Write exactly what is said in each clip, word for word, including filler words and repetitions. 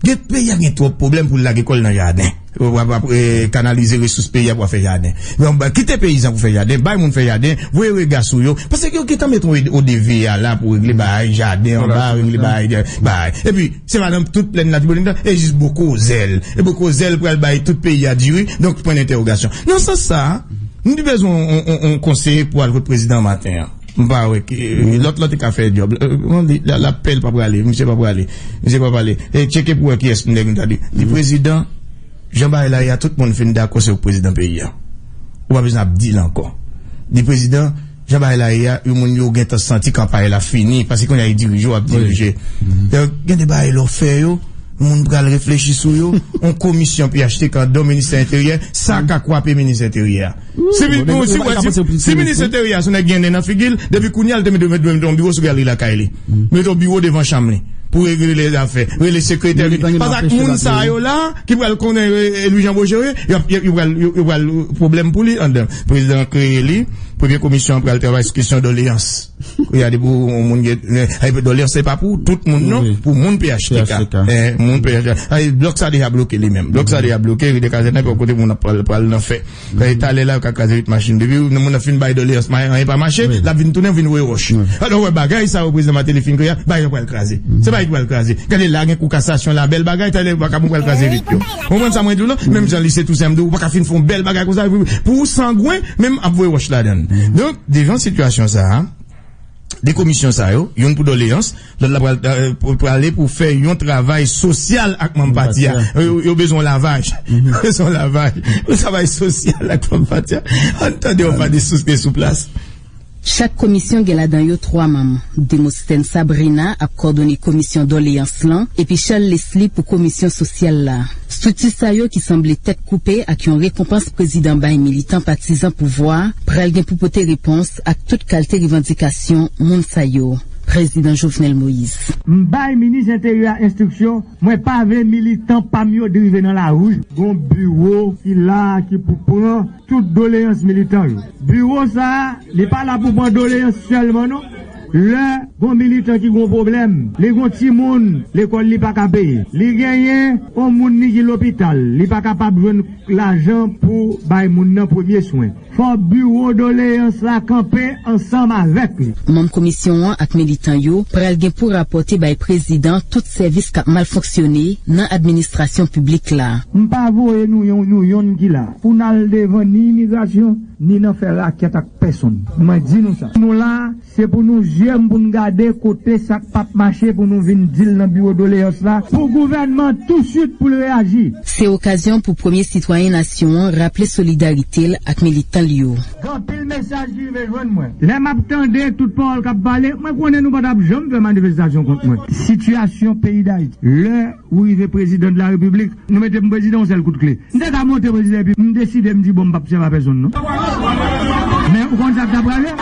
Gen, peyi a gen twòp pwoblèm pou l lage kò l nan jaden. Pou, pou, pou, eh, kanalize resous peyi a pou fè jaden. Donk, ba, kite peyizan pou fè jaden, bay moun fè jaden, voye rega sou yo. Paske yo gentan met yon O D V A la pou regle bagay jaden anba, regle bagay, bagay. Epi, se pa nan tout plèn Latibonit, e jis Boko Zèl. E Boko Zèl pral bay tout peyi a diri, donk pwen entèwogasyon. Nan sans sa a, nou te bezwen yon, yon, yon, yon konseye pou al kot prezidan maten an. M pa wè ki, lòt lan te ka fè djòb. L ap pè, l pa prale, misye pa prale. Misye pa prale. E tcheke pou wè kiyès nèg nou ta di. Di prezidan, jan bagay la ye a, tout moun fin dakò se ou k prezidan peyi a. Ou pa bezwen ap di l ankò. Di prezidan, jan bagay la ye a, yon moun yo gentan santi kanpay la fini, paske kounye a y dirije w ap dirije. Donk, gen de bagay lè w fè yo, moun pral reflechi sou yo. Yon komisyon P H T K anndan ministè enteryè, sa ka kwape minis enteryè a. Si, bon, si, si, si minis enteryè a se yon nèg gen nen nan figi l, depi kounye a l te mete, mete, mete yon biwo sou galri lakay li. Mete yon biwo devan chanm li pou regle zafè. Rele sekretè li. Paske ak moun sa yo la ki pral konnen, eh, Louis Jean Bocheret, yo, yo, yo pral, yo, yo pral pwoblèm pou li anndan. Prezidan kreye li, premye komisyon an pral travay sou kesyon doleyans. Kounye a depi yon moun gen, eh, doleyans se pa pou tout moun non, pou moun P H T K. Eh, moun P H T K. Ay, blòk sa deja bloke li menm. Blòk sa deja bloke, ri de Kazèn nan, pou kote moun ap pral, pral nan fè. Kay talè la, yo ka kraze vit machin. Depi moun nan fin bay doleyans, anyen pa mache, l ap vin tounen, vin voye wòch. Alò, wè, bagay sa yo, prezidan Martelly fin kreye a, bagay yo pral kraze. Se bagay ki pral kraze. Gade la, gen kou kasasyon la, bèl bagay, talè, baka moun pral kraze vit yo. Ou konprann sa mwen di w la? Menm jan lise Tousen, m di w, ou pa ka fin fè yon bèl bagay konsa, pou ou sangwen, menm ap voye wòch ladan l. Donk, devan sitiyasyon sa a, de komisyon sa yo, youn pou doleyans, lòt la pral, eh, pou, prale pou fè yon travay sosyal ak manm pati a. Yo, yo bezwen lavaj. Yo bezwen lavaj. Yon travay sosyal ak manm pati a. Ann tande yon pa de sous de sou plas. Chak komisyon gen ladan yo twa manm. Demosthène Sabrina ap kòdone komisyon doleyans lan, epi Charles Leslie pou komisyon sosyal la. Estrikti sa yo ki sanble tèt koupe ak yon rekonpans prezidan bay militan patizan pouvwa a pral gen pou pote repons ak tout kalte revandikasyon moun sa yo. Prezidan Jovenel Moïse. M bay minis enteryè a enstriksyon, mwen pa vle militan pa m yo dirive nan lari. Gon biwo ki la a ki pou pran tout doleyans militan yo. Biwo sa a, li pa la pou pran doleyans sèlman non. Lè gon militan ki gon pwoblèm, li gon timoun lekòl li pa ka peye, li genyen on moun li ki lopital, li pa kapab jwenn lajan pou bay moun nan premye swen, fò biwo doleyans la kanpe ansanm avèk li. Manm komisyon an ak militan yo pral gen pou rapòte bay prezidan tout sèvis k ap mal fonksyone nan administrasyon piblik la. M pa voye nou yon, nou yonn ki la pou n al devan ni imigrasyon, ni nan fè rakèt ak pèsonn. Mwen di nou sa. Nou la, se pou nou zye m pou n gade kote sa k p ap mache pou nou vin di l nan biwo doleyans la pou gouvènman tousuit pou l reyaji. Se okazyon pou premye sitwayen nasyon an raple solidarite l ak militan l yo. Gen anpil mesaj ki rive jwenn mwen. Lè m ap tande tout pawòl k ap pale, mwen konnen nou pa t ap janm fè manifestasyon kont mwen. Sitiyasyon peyi Dayiti. Lè ou rive prezidan de la repiblik, nou mete m prezidan yon sèl kout kle. M te ka monte prezidan epi m deside m di bon m p ap sèvi a pèsonn non. Men ou konn sa k t ap prale?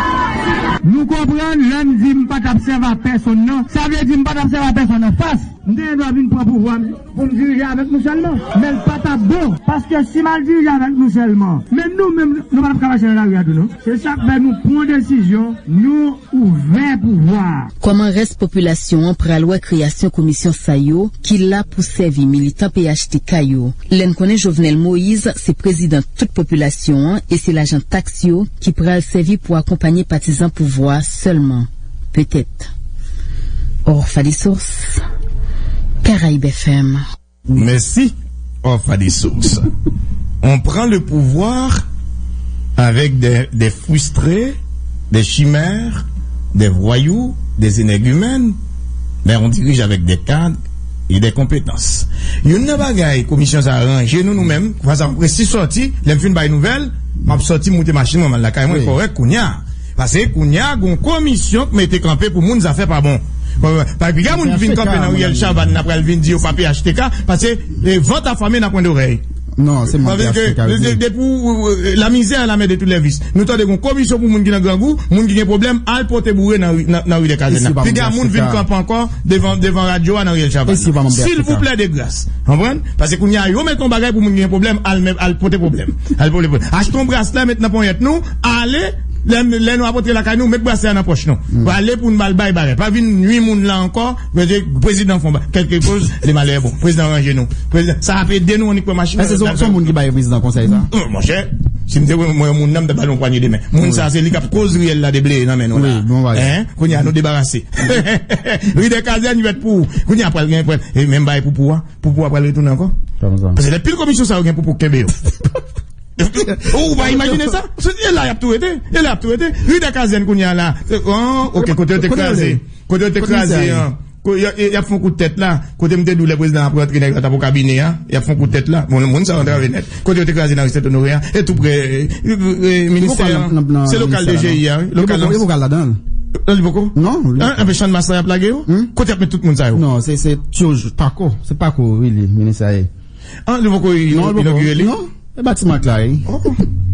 Nou konprann lè m di m pa t ap sèvi a pèsonn nan, sa vle di m pa t ap sèvi a pèsonn anfas. M te gen dwa vin pran pouvwa m pou m dirije avèk nou sèlman. Men l pa t ap bon. Paske si m al dirije avèk nou sèlman, men nou menm nou pa t ap ka mache nan lari a tou non. Se sa k fè nou pran desizyon, nou ouvè pouvwa a. Kòman rès popilasyon an pral wè kreyasyon komisyon sa yo ki la pou sèvi militan P H T K yo? Lè n konnen Jovenel Moïse se prezidan tout popilasyon an e se lajan taks yo ki pral sèvi pou akonpanye patizan pouvwa a sèlman. Petèt. Orpha Dessources, Caraïbes F M. Merci, Orpha Dessources. On prend le pouvoir avec des, des frustrés, des chimères, des voyous, des énergumènes, mais on dirige avec des cadres et des compétences. Youn nan bagay komisyon sa a ranje nou, nou menm, fwa sa m presi sòti, lè m fin bay nouvèl, m ap sòti moute machin mwen, m al lakay mwen kòrèk kounye a. Paske kounye a, gon komisyon k mete kanpe pou moun zafè pa bon. Pa piga moun vin kanpe nan riyèl Chavann nan pral vin di yo pa P H T K, paske, eh, vant afame n'a point d'oreille. Non, se moun P H T K yo di. Depi, eh, la misère est la mère de tous les vices. Nou tande gon komisyon pou moun ki nan grangou, moun ki gen pwoblèm, al pote boure nan ri, nan, nan ri de Kazèn nan. Piga moun vin kanpe ankò devan, devan radyo a nan riyèl Chavann nan. Silvouplè de gras. Konprann? Paske kounye a, yo mete yon bagay pou moun ki gen pwoblèm, al, al pote pwoblèm. Al pote pwoblèm. Achte yon braslè, met nan ponyèt nou, ale, Lè, lè nou ap rantre lakay nou, met brasè a nan pòch nou. Prale pou n ba l bay bagay. Pa vin nwi moun la ankò, paske prezidan fè yon ba-, kèlke koz, le malè bon. Prezidan ranje nou. Prezidan, sa ap ede nou annik pran machin. Èske se, se yon moun ki bay prezidan konsèy sa? Non, monchè, si m te wè mwen yon moun nan, m ta ba l yon pwanye de men. Moun sa, se li k ap koz riyèl la debleye nan men nou la. Wi, bon bagay. Hein? Kounye a, nou debarase. Ri dè Kazèn, vèt pou ou. Kounye a, pral gen, pral, e menm bagay pou pou a. Pou pou a pral retounen ankò. Paske lè pil komisyon sa yo gen pou pou kenbe yo. Ou pa imajine sa? E la y ap tou rete. E la y ap tou rete. Ri dè Kazèn kounye a la. Oh, ok, kote yo te kraze. Kote yo te kraze an. Y ap fè yon kout tèt la. Kote m te di w lè prezidan ap rantre nèg la t ap o kabine a. Y ap fè yon kout tèt la. Bon, moun sa yo antrave nèt. Kote yo te kraze nan ri Sent Onore a. E tou prè ministè an. Se lokal de G I a, wi. Lokal nan. Li poko ladan l. Li poko? Non. Anben Channmas la y ap lage yo? Kote y ap met tout moun sa yo? Non, se, se Tjoj Pako. Se Pako, wi, li, minis sa ye. An, li poko inogire li? Non. Se batiman k la ye.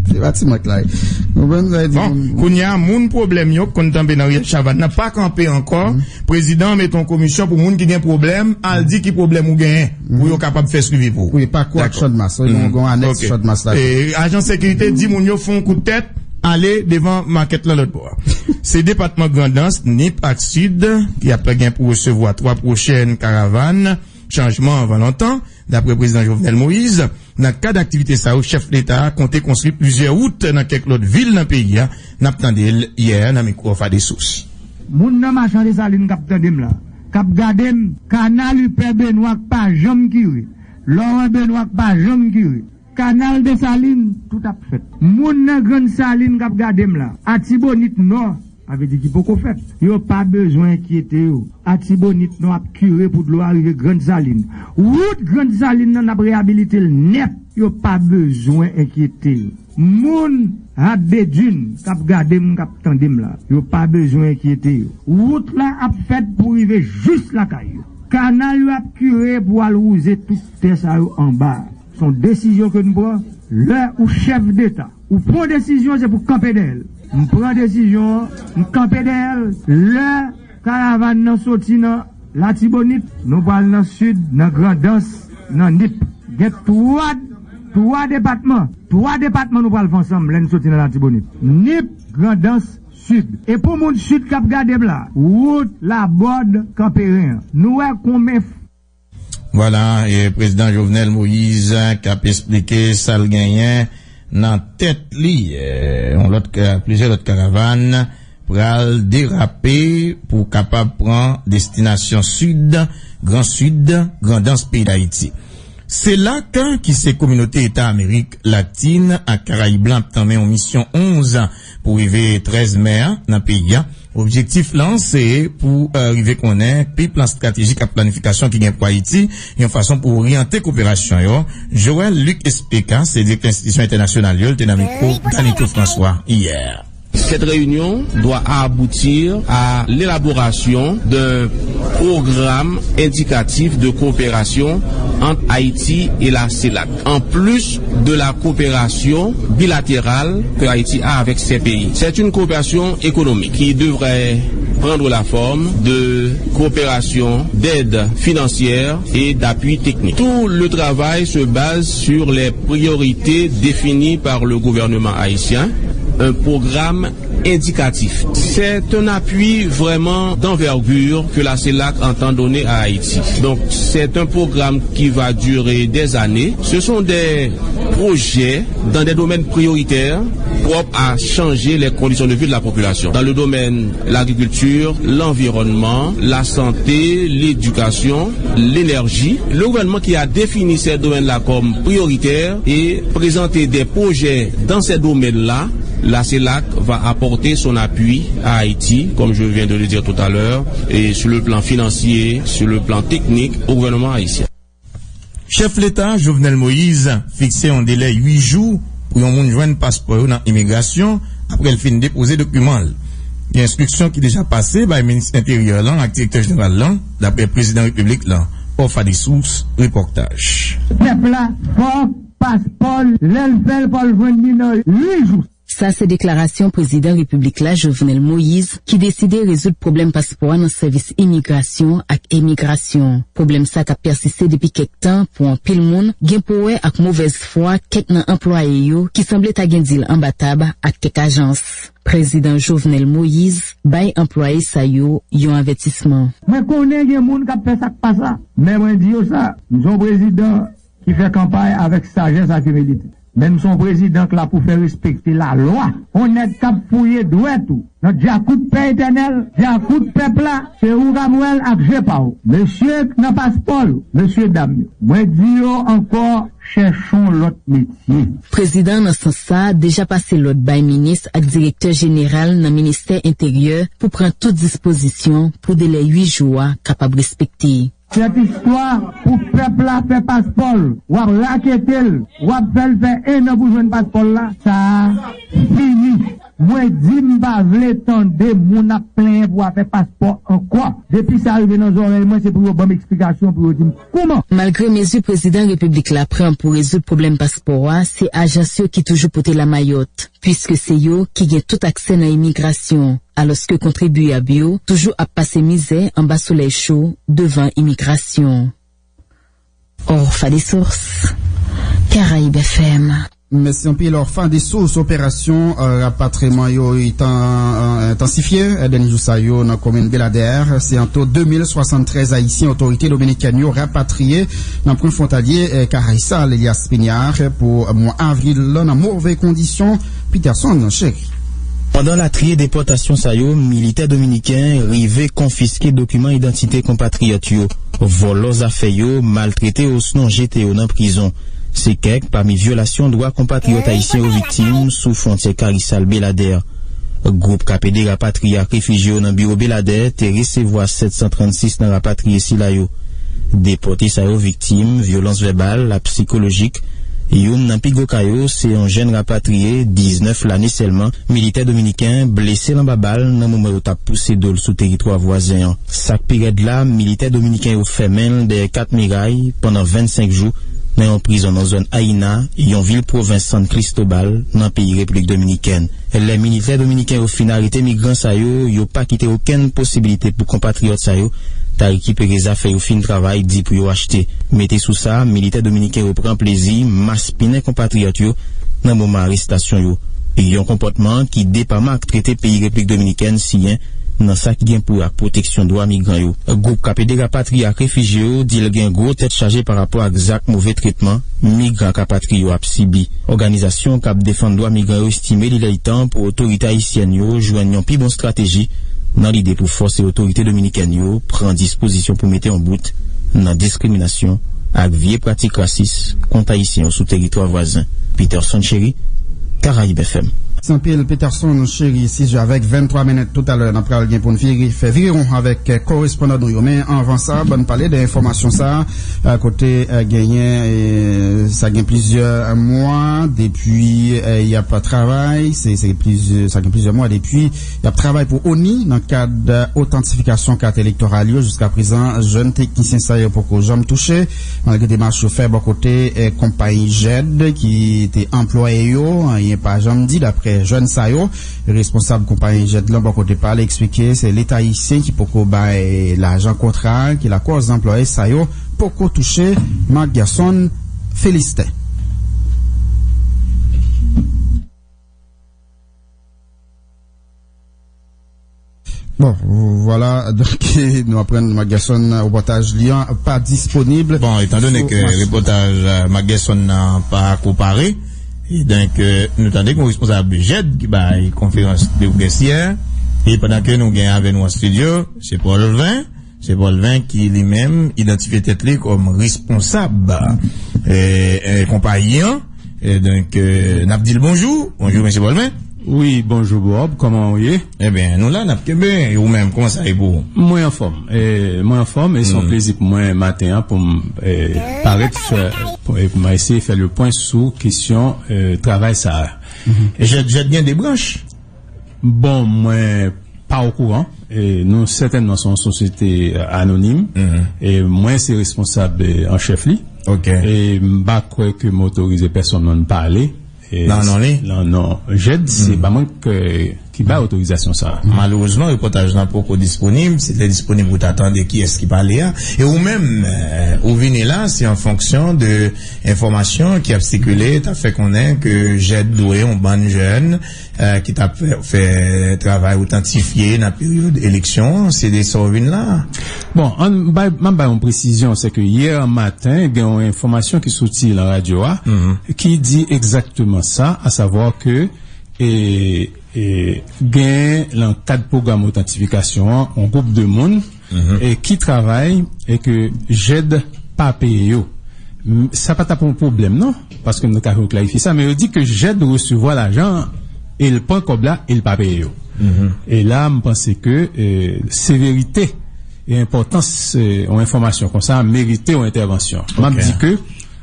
Se batiman k la ye. Konprann sa di? Bon, kounye a, moun pwoblèm yo k konn tanbe nan riyèl Chavàn nan pa kanpe ankò. Prezidan an mete yon komisyon pou moun ki gen pwoblèm al di ki pwoblèm ou genyen pou yo kapab fè swivi pou ou. Wi, Pako ak Channmas, wi, gon anèks Channmas la. E ajan sekirite di moun yo fè yon kout tèt, ale devan makèt lan lòt bò a. Se depatman Grandans, Nip ak Sid ki ap gen pou resevwa twa pwochèn karavàn chanjman anvan lontan. Daprè prezidan Jovenel Moïse, nan kad aktivite sa yo, chèf leta a konte konstwi plizyè wout nan kèk lòt vil nan peyi a. N ap tande l yè nan mikwo Fadesous. Moun nan machan Desalin k ap tande m la, k ap gade m, kanal Ipè Benwa k pa janm kire, Lòren Benwa k pa janm kire, kanal Desalin, tout ap fèt. Moun nan Grann Salin k ap gade m la, Atibonit Nò, sa vle di ki poko fèt. Yo pa bezwen enkyete yo. Atibonit Nò ap kire pou dlo a rive Grann Salin. Wout Grann Salin nan, n ap reyabilite l nèt. Yo pa bezwen enkyete yo. Moun Hat de Din k ap gade m, k ap tande m la, yo pa bezwen enkyete yo. Wout la ap fèt pou rive jis lakay yo. Kanal yo ap kire pou al wouze tout tè sa yo anba a. Se yon desizyon ke n pran. Lè ou chèf deta, ou pran desizyon, se pou kanpe dèyè l. M pran desizyon an, m kanpe dèyè l. Lè karavàn nan soti nan Latibonit, nou pral nan sid, nan Grandans, nan Nip. Gen twa, twa depatman, twa depatman nou pral fè ansanm lè n soti nan Latibonit. Nip, Grandans, Sid. E pou moun Sid k ap gade m la, wout Labòd, Kanperen an. Nou wè konbyen Vwala, e, prezidan Jovenel Moïse k ap esplike sa l genyen nan tèt li. E, yon lòt ka-, plizyè lòt karavàn pral derape pou kapab pran destinasyon sid, Gran Sid, Grandans peyi Dayiti. CELAC, ki se Kominote Eta Amerik Latin ak Karayib lan, ap tanmen yon misyon onz pou rive trèz mè a nan peyi a. Objektif lan se pou, e, rive konnen pi plan estratejik ak planifikasyon ki gen pou Ayiti, yon fason pou oryante koperasyon yo. Joël Luc Espéca, se direktè enstitisyon entènasyonal yo, l te nan mikwo Danito François yè. Cette réunion doit aboutir à l'élaboration d'un programme indicatif de coopération entre Haïti et la CELAC, en plus de la coopération bilatérale que Haïti a avec ces pays. C'est une coopération économique qui devrait prendre la forme de coopération d'aide financière et d'appui technique. Tout le travail se base sur les priorités définies par le gouvernement haïtien, un programme indicatif. C'est un appui vraiment d'envergure que la CELAC entend donner à Haïti. Donc, c'est un programme qui va durer des années. Ce sont des projets dans des domaines prioritaires propres à changer les conditions de vie de la population. Dans le domaine l'agriculture, l'environnement, la santé, l'éducation, l'énergie. Le gouvernement qui a défini ces domaines-là comme prioritaires et présenté des projets dans ces domaines-là, la CELAC va apporter son appui à Haïti, comme je viens de le dire tout à l'heure, et sur le plan financier, sur le plan technique, au gouvernement haïtien. Chèf leta Jovenel Moïse fikse yon delè uit jou pou yon moun jwenn paspò yo nan imigrasyon apre l fin depoze dokiman l. Gen enstriksyon ki deja pase bay minis enteryè lan ak direktè jeneral lan, daprè prezidan repiblik lan. Ofa de sous, repòtaj. Pèp la, fòk paspò l, lè l fè l, fò l jwenn li nan uit jou. Sa se deklarasyon prezidan repiblik la, Jovenel Moïse, ki deside rezoud pwoblèm paspò a nan sèvis imigrasyon ak emigrasyon. Pwoblèm sa k ap pèsiste depi kèk tan pou anpil moun, gen pou wè ak movèz fwa kèk nan anplwaye yo ki sanble ta gen dil anba tab ak kèk ajans. Prezidan Jovenel Moïse bay anplwaye sa yo yon avètisman. Mwen konnen gen moun k ap fè sa k pa sa, men mwen di yo sa, m se yon prezidan ki fè kanpay avèk sajès ak imilite. Men m se yon prezidan k la pou fè respekte lalwa. On nèg k ap fouye dwèt ou nan djakout pè etènèl, djakout pèp la, se ou k ap wè l ak je pa w. Mesye k nan paspò yo, mesye dam yo, mwen di yo ankò, chèche yon lòt metye. Prezidan nan sans sa a deja pase lòd bay minis ak direktè jeneral nan ministè enteryè pou pran tout dispozisyon pou delè uit jou a kapab respekte. Sèt istwa pou pèp la fè paspò l, w ap rakete l, w ap fè l fè en an pou jwenn paspò l la, sa a fini. Mwen di m pa vle tande moun ap plenyen pou afè paspò ankò. Depi sa rive nan zòrèy mwen, se pou yo ban m eksplikasyon, pou yo di m kouman. Malgre mezi prezidan repiblik la pran pou rezoud pwoblèm paspò a, se ajans yo ki toujou pote lamayòt, piske se yo ki gen tout aksè nan imigrasyon, alòske kontribyab yo toujou ap pase mizè anba solèy cho devan imigrasyon. Orfa de Source, Caraïbes F M. Mèsi anpil, Orfa de Source. Operasyon, euh, rapatriman yo itan-, euh, entansifye, euh, dènye jou sa yo nan komin Beladè. Se anto de mil swasanntrèz Ayisyen otorite dominikèn yo rapatriye nan pwen fwontalye, euh, Caraïsal, Elias Pignard, pou mwa avril la nan move kondisyon. Peterson Chéry. Pandan latriye depòtasyon sa yo, militè dominiken rive konfiske dokiman idantite konpatriyòt yo, vòlò zafè yo, maltrete osnon jete yo nan prizon. Se kèk pami vyolasyon dwa konpatriyòt ayisyen yo viktim sou fwontyè Karisal Beladè. Gwoup k ap ede rapatriye ak refijye yo nan biwo Beladè te resevwa sèt san trannsis nan rapatriye sila yo. Depòte sa yo viktim vyolans vèbal ak sikolojik. Youn nan pi gwo ka yo se yon jèn rapatriye, diznèf lane sèlman, militè dominiken blese l anba bal nan moman yo t ap pouse do l sou teritwa vwazen an. Sa k pi rèd la, militè dominiken yo fèmen l dèyè kat miray pandan vennsenk jou nan yon prizon nan zòn Ayina, yon vil pwovens San Cristobal, nan peyi Repiblik Dominikèn. Lè militè dominiken yo fin arete migran sa yo, yo pa kite okenn posibilite pou konpatriyòt sa yo ta rekipere zafè yo fin travay di pou yo achte. Mete sou sa, militè dominiken yo pran plezi maspinen konpatriyòt yo nan moman arestasyon yo. Yon konpòtman ki depaman ak trete peyi Repiblik Dominikèn siyen nan sa ki gen pou wè ak pwoteksyon dwa migran yo. Gwoup k ap ede rapatriye ak refijye yo di l gen gwo tèt chaje pa rapò ak zak move tretman migran ak rapatriye yo ap sibi. Òganizasyon k ap defann dwa migran yo estime li lè l tan pou otorite ayisyèn yo jwenn yon pi bon estrateji nan lide pou fòse otorite dominikèn yo pran dispozisyon pou mete yon bout nan diskriminasyon ak vye pratik rasis kont Ayisyen yo sou teritwa vwazen. Peterson Chéry, Caraïbes F M. Mèsi anpil, Peterson Chéry. Sis jou avèk venntwa minit toutalè, n ap pral gen pou n vire, fè viwon avèk, eh, korespondan nou yo. Men anvan sa, ban n pale de enfòmasyon sa, eh, kote, eh, genyen, eh, sa gen plizyè mwa depi, eh, y ap travay, se, se plizyè, sa gen plizyè mwa depi y ap travay pou ONI nan kad otantifikasyon kat elektoral yo. Jiska prezan, jèn teknisyen sa yo poko janm touche, malgre demach yo fè bò kote, eh, konpayi jèd ki te anplwaye yo, anyen pa janm di, daprè jèn sa yo. Responsab konpayi jèd lan bò kote pa l eksplike se Leta ayisyen ki poko bay lajan kontra a, ki lakòz anplwaye sa yo poko touche. Marc Gerson Félistin. Bon, vwala, donk, nou aprann Marc Gerson, repòtaj li an pa disponib. Bon, etan done ke repòtaj, eh, Marc Gerson nan pa ko pare, e donk, eh, nou tande gen yon responsab jèd ki bay konferans de près yè, e pandan ke nou gen avè nou an estidyo, se Paul Vin, se Paul Vin ki li menm idantifye tèt li kòm responsab, eh, eh, konpayi an. E donk, eh, n ap di l bonjou. Bonjou, mesye Paul Vin. Wi, bonjou Bob, kòman w ye? Ebyen, nou la, n ap kenbe. E ou menm, kòman sa ye pou ou? Mwen anfòm. E, mwen anfòm, e se yon plezi pou mwen maten an pou m, e, parèt fè, pou, e pou m eseye fè le pwen sou kesyon, e, travay sa a. E jèd, jèd gen de branch? Bon, mwen pa okouran. E nou sètènman se yon sosyete, e, anonim. E mwen se responsab, e, an chèf li. E m pa kwè ke m otorize pèsonn moun pale. Nan non li? Nan non. Jed, se pa mwen k, ki bay otorizasyon sa a. Malerezman, repòtaj lan poko disponib. Si l te disponib, ou ta tande kiyès ki pale a. E ou menm, eh, ou vini la, se an fonksyon de enfòmasyon ki ap sikile, t ap fè konnen ke Jed dwe yon bann jèn, eh, ki t ap fè, fè travay otantifye nan peryòd eleksyon an. Se de sa w vin la. Bon, ann bay, m ap bay yon presizyon, se ke yè maten, gen yon enfòmasyon ki soti nan radyo a, ki di egzakteman sa, asavwa ke, e, e, gen nan kad pwogram otantifikasyon an, yon gwoup de moun, e, ki travay e ke Jed pa peye yo. M, sa pa t ap yon pwoblèm, non, paske m ta ka fè w klarifye sa, men yo di ke Jed resevwa lajan e l pran kòb la e l pa peye yo. E la, m panse ke, e, severite e enpòtans, e, yon enfòmasyon konsa merite yon entèvansyon. M ap di ke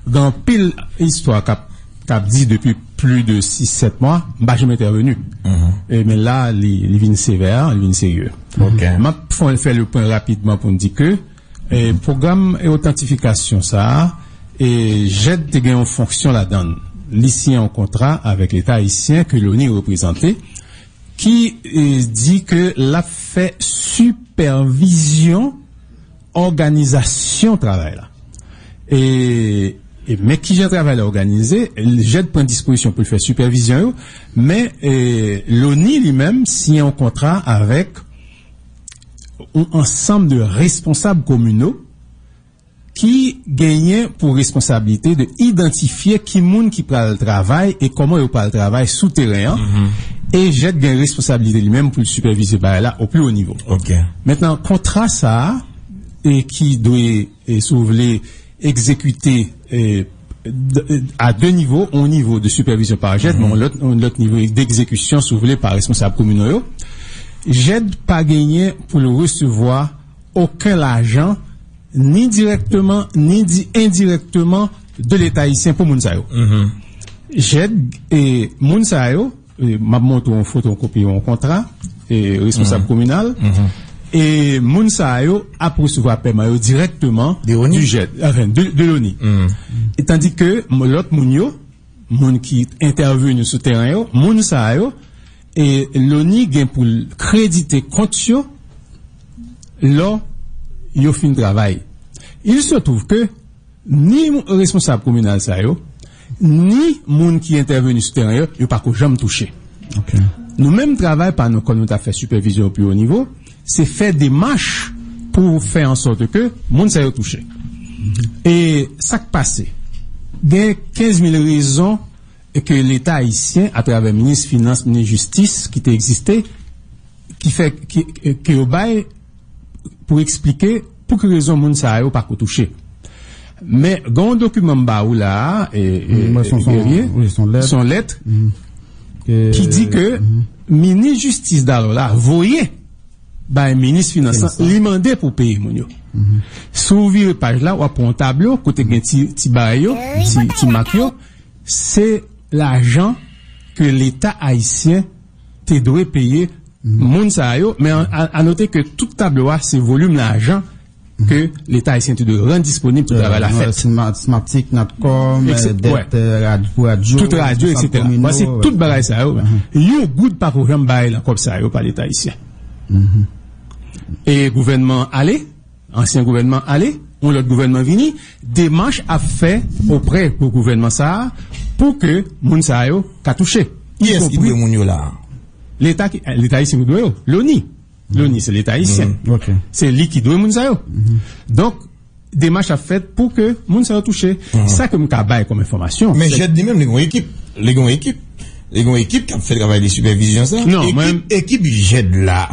gen anpil istwa k ap, k ap di depi plis de sis, sèt mwa, m pa janm entèveni. E, men la, li, li vin sevè, li vin serye. M ap fè, fè le pwen rapidman pou n di ke, e, pwogram e otantifikasyon sa a, e, Jed te gen yon fonksyon ladan l. Li siyen yon kontra avèk Leta ayisyen ke Loni reprezante, ki, e, di ke l ap fè sipèvizyon òganizasyon travay la. E, e men kijan travay la òganize, Jed pran dispozisyon pou l fè sipèvizyon yo, men, e, Loni li menm siyen yon kontra avèk yon ansanm de responsab kominal ki genyen pou responsablite de idantifye ki moun ki pral travay e kòman yo pral travay sou teren an. E Jed gen responsablite li menm pou l sipèvize bagay la o pli wo nivo. Mentnan, kontra sa a, e ki dwe, e, si w vle, egzekite, e, d-, a de nivo, yon nivo de sipèvizyon pa Jed, men yon lòt, yon lòt nivo degzekisyon, si w vle, pa responsab kominal yo. Jed pa genyen pou l resevwa okenn lajan, ni dirèkteman, ni di endirèkteman, de Leta ayisyen pou moun sa yo. Jed, e, moun sa yo, e, m ap montre yon foto, yon kopi, yon kontra, e, responsab kominal. E moun sa yo ap resevwa pèman yo dirèkteman du Jed, anfen, de, de Loni. E tandi ke m-, lòt moun yo, moun ki entèveni sou teren yo, moun sa yo, e Loni gen pou l kredite kont yo lò yo fin travay. Il se trouve que ni responsab kominal sa yo, ni moun ki entèveni sou teren yo, yo pa ko janm touche. Nou menm travay pa nou, kòm nou ta fè sipèvizyon pi wo nivo, se fè demach pou fè an sòt ke moun sa yo touche. E sa k pase? Gen kenz mil rezon e ke Leta ayisyen, atravè minis finans, minis jistis ki te egziste, ki fè, ki, ke yo bay pou eksplike pou ki rezon moun sa yo pa ko touche. Men, gen yon dokiman m ba ou la a, e, e, Guerrier, se yon lèt ki di ke minis jistis dalò la voye bay minis finans lan, li mande pou peye moun yo. Si w vire paj la, w ap wè yon tablo kote gen ti, ti bagay yo, ti, ti mak yo, se lajan ke Leta ayisyen te dwe peye moun sa yo, men a, a, a note ke tout tablo a se volim lajan ke Leta ayisyen te dwe rann disponib pou travay la fèt. Smartmatic, Natcom, dèt, e, rad-, pou radyo, tout radyo, etsetera. Bon, se tout bagay sa yo. Yon goud pa ko janm bay nan kòb sa yo pa Leta ayisyen. E gouvènman ale, ansyen gouvènman ale, yon lòt gouvènman vini, demach ap fè oprè pou gouvènman sa a pou ke moun sa yo ka touche. Kiyès ki dwe moun yo la a? Leta ki, Leta ayisyen ki dwe yo. Loni. Loni, se Leta ayisyen. Se li ki dwe moun sa yo. Donk, demach ap fèt pou ke moun sa yo touche. Sa ke m ka bay kòm enfòmasyon. Men Jed li menm, li gen yon ekip. Li gen yon ekip. Li gen yon ekip k ap fè travay de sipèvizyon sa. Non, ekip, ekip Jed la.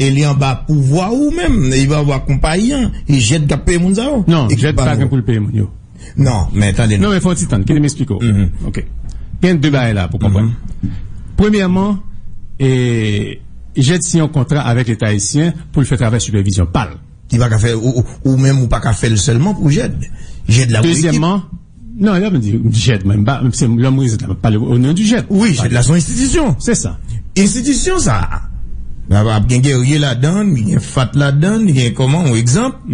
E li anba pouvwa ou menm, li anba konpayi an. E Jed k ap peye moun sa yo. Non, Jed pa gen pou l peye moun yo. Non, men tande non. Non, men fè yon ti tann, kite m eksplike w. Ok. Gen de bagay la pou konprann. Premyèman, e, Jed siyen yon kontra avèk Leta ayisyen pou l fè travay sipèvizyon pa l. Li pa ka fè, ou, ou, ou menm, ou pa ka fè l sèlman pou Jed. Jed la pou ekip. Dezyèmman, non, lè m di Jed, mwen, m pa, se lè m rete la, m ap pale o non di Jed. Wi, Jed la se yon enstitisyon. Se sa. Enstitisyon sa a, ap, ap gen Guerrier ladan, li gen Fat ladan, li gen kòman, yon egzanp,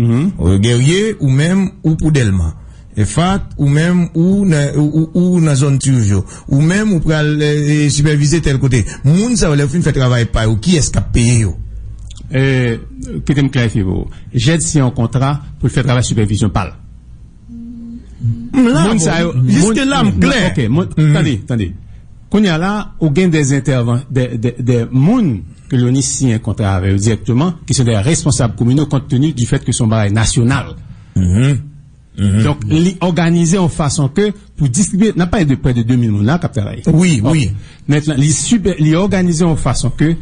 Guerrier, ou menm, ou pou Dèlma. E fat, ou menm, ou nan, ou, ou, ou nan zòn Turgeau. Ou menm, ou pral eh, eh, sipèvize tèl kote. Moun sa yo, lè yo fin fè travay pa yo, kiyès k ap peye yo? Eh, kite m klarifye pou ou. Jed siyen yon kontra pou l fè travay sipèvizyon pa l. M la, Moun sa yo, Jiske la, m klè. Ok, moun, tande, tande. Kounye a la, ou gen de entèvan, de, de, de moun ke Loni siyen kontra avè yo dirèkteman, ki se de responsab kominal, kont teni di fèt ke se yon bagay nasyonal. Donk, li òganize yon fason ke pou distribye, n ap pale de prè de de mil moun la k ap travay. Wi, wi. Mentnan, li sipè, li òganize yon fason ke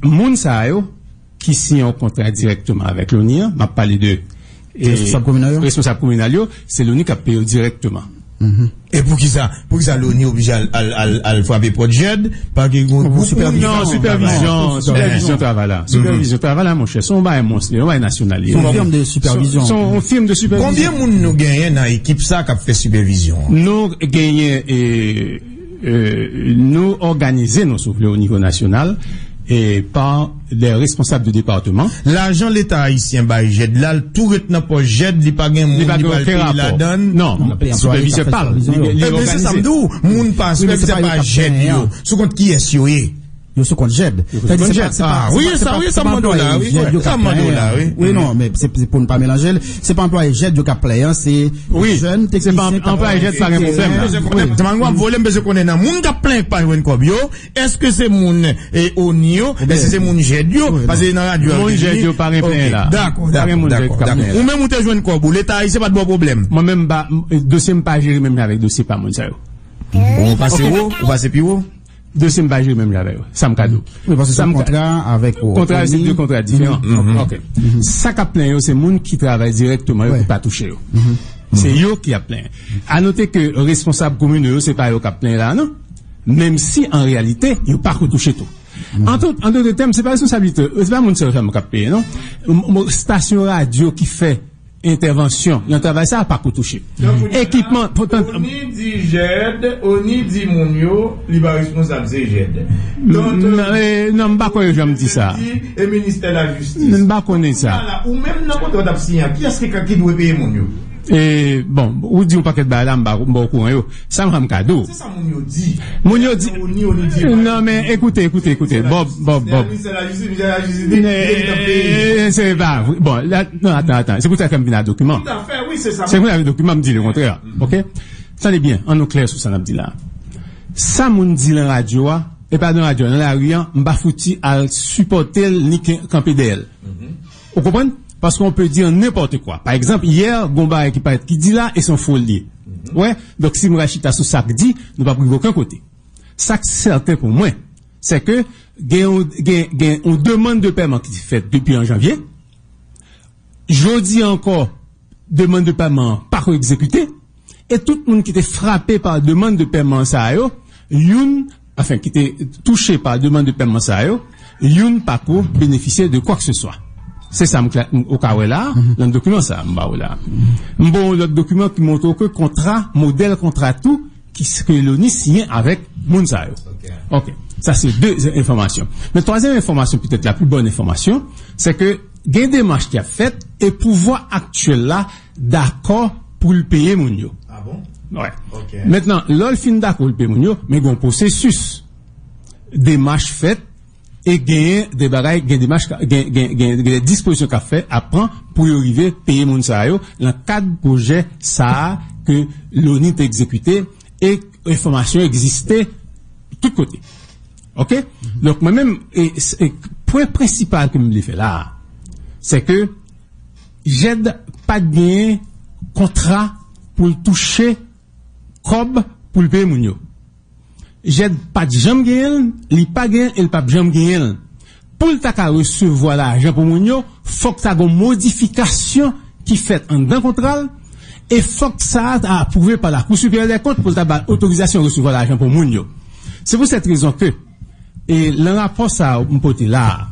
moun sa yo ki siyen yon kontra dirèkteman avèk Loni an, m ap pale de eh, Responsab kominal yo? Responsab kominal yo, se Loni k ap peye yo dirèkteman. E poukisa, poukisa Loni oblije al, al, al, al frape pòt Jed? Paske gen yon gwoup moun ki Non, fè yon sipèvizyon, travay. Sipèvizyon travay la. Sipèvizyon travay la, monchè, se yon bagay mons, se yon bagay nasyonal. Se yon firm de sipèvizyon. Se yon firm de sipèvizyon. Konbyen moun nou genyen nan ekip sa k ap fè sipèvizyon an? Nou genyen, eh, eh, nou òganize nou, si w vle, o nivo nasyonal, eh, pa de responsab de depatman. Lajan Leta ayisyen bay Jed la, l tou ret nan pòch Jed, li pa gen moun li pral peye ladan l. Non, sipèvizyon pa l. Li, li òganize. Ebyen, se sa m di w, moun pa, sipèvizyon pa Jed yo. Sou kont kiyès yo ye? Yo sou kont Jed. Yo sou kont Jed. Ah, wi, sa, wi, sa m mande w la, wi. Sa m mande w la, wi. Wi, non, men se, se pou n pa melanje l. Se pa anplwaye Jed yo k ap plenyen, se jèn teknisyen k ap anplwaye Jed pa gen pwoblèm la. Tèlman w ap vole, m bezwen konnen nan moun k ap plenyen k pa jwenn kòb yo, èske se moun, eh, Oni yo? Èske se moun Jed yo? Paske nan radyo a, moun Jed yo pa gen plenyen la. Dakò, dakò, dakò. Ou menm ou te jwenn kòb ou, Leta ayisyen pa t ba w pwoblèm? Mwen menm, m pa, m, dosye m pa jere menm jan avèk dosye pa moun sa yo. Ou pase wo? Ou pase pi wo? Dosye m pa jere menm jan avè yo. Sa m ka di w. Wi, paske se yon kontra avèk Oni. Kontra, se de kontra diferan. Ok. Sa k ap plenyen yo, se moun ki travay dirèkteman yo ki pa touche yo. Se yo ki ap plenyen. A note ke responsab komin yo, se pa yo k ap plenyen la, non. Menm si, an reyalite, yo pa ko touche tou. An tout, an dout tèm, se pa responsablite, se pa moun sa yo sèlman k ap peye, non. M, m, stasyon radyo ki fè entèvansyon nan travay sa a pa ko touche. Ekipman, poutan. Oni di Jed, Oni di moun yo, li pa responsab, se Jed. Non, eh, non, m pa kwè yo janm di sa. E ministè lajistis. M pa konnen sa. Ou menm nan kontra w t ap siyen an, kiyès ki, ki dwe peye moun yo? E, bon, ou di yon pakèt bagay la, m pa, m pa okouran yo. Sa m ka di w. Moun yo di. Moun yo di. Non, men ekoute, ekoute, ekoute. Bob, Bob, Bob. Eh, se pa vre. Bon, la, non, atan, atan. Se pou sa ke m vin ak dokiman. Se pou sa ke dokiman m di lekontrè. Ok? Tande byen, ann nou klè sou sa n ap di la. Sa moun di nan radyo a, e pa nan radyo a, nan lari a, m pa fouti al sipòte l ni ke-, kanpe dèyè l. Ou konprann? Paske on pe di nenpòt kwa. Pa egzanp, yè, gon bagay ki parèt ki di la, e se yon fo l ye. Wè? Donk, si nou al chita sou sa k di, nou p ap rive okenn kote. Sa k sèten pou mwen, se ke gen yon, gen, gen yon demann de pèman ki fèt depi an janvye. Jodi a ankò, demann de pèman an pa ko egzekite. E tout moun ki te frape pa demann de pèman sa yo, youn, anfen, ki te touche pa demann de pèman sa yo, youn pa ko benefisye de kwa ke se swa. Se sa m klè, m, ou ka wè la, nan dokiman sa, m ba ou la. M ba w yon lòt dokiman ki montre w ke kontra, modèl kontra tou, ki s-, ke Loni siyen avèk moun sa yo. Ok. Sa se de enfòmasyon. Men twazyèm enfòmasyon, petèt la pli bòn enfòmasyon, se ke gen demach ki ap fèt e pouvwa aktyèl la dakò pou l peye moun yo. Ah bon? Wè. Ok. Mentnan, lè l fin dakò pou l peye moun yo, men gen yon pwosesis. Demach fèt e genyen de bagay, gen demach, gen, gen, gen, gen de dispozisyon k ap fè, ap pran pou yo rive peye moun sa yo nan kad pwojè sa a ke Loni te egzekite e enfòmasyon egziste tout kote. Ok? Donk, mwen menm, e, e, pwen prensipal ke m vle fè la a, se ke Jed pa t genyen kontra pou l touche kòb pou l peye moun yo. Jed pa t janm genyen l, li pa genyen l e l p ap janm genyen l. Pou l ta ka resevwa lajan pou moun yo, fòk ta gon modifikasyon ki fèt anndan kontra l, e fòk sa a ta apwouve pa la Cour supérieure des comptes pou l ta ba l otorizasyon resevwa lajan pou moun yo. Se pou sèt rezon ke, e, nan rapò sa a m pote la a,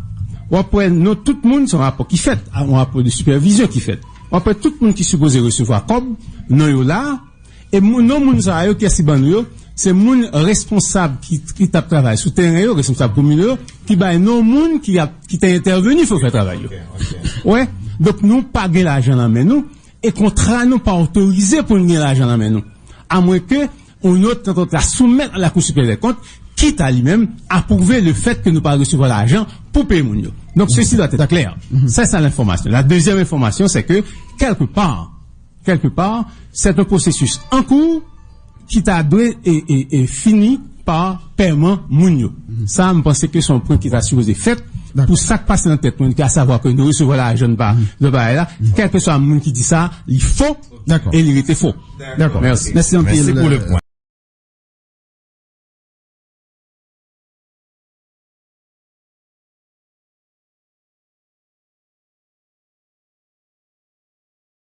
w ap wè non tout moun, se yon rapò ki fèt, yon rapò de sipèvizyon ki fèt. W ap wè tout moun ki sipoze resevwa kòb, non yo la a, e moun, non moun sa yo, kiyès ki ban nou yo, se moun responsab ki, ki t ap travay sou teren yo, responsab komin yo, ki bay non moun ki ap, ki te entèveni pou fè travay yo. Wè, donk nou pa gen lajan nan men nou, E kontra nou pa otorize pou n gen lajan nan men nou, amwenke yon lòt antant la soumèt a la Cour supérieure des comptes, ki ta li menm apwouve le fèt ke nou pa resevwa lajan pou peye moun yo. Donc ceci doit être clair. C'est ça l'information. La deuxième information, c'est que quelque part, quelque part, c'est un processus en cours ki ta dwe e, e, e fini pa pèman moun yo. Sa, m panse ke se yon pwen ki ta sipoze fèt pou sa k pase nan tèt moun ki a savwa ke nou resevwa lajan pa nan bagay la, kèlkeswa moun ki di sa, li fo e li rete fo. Mèsi. Mèsi anpil.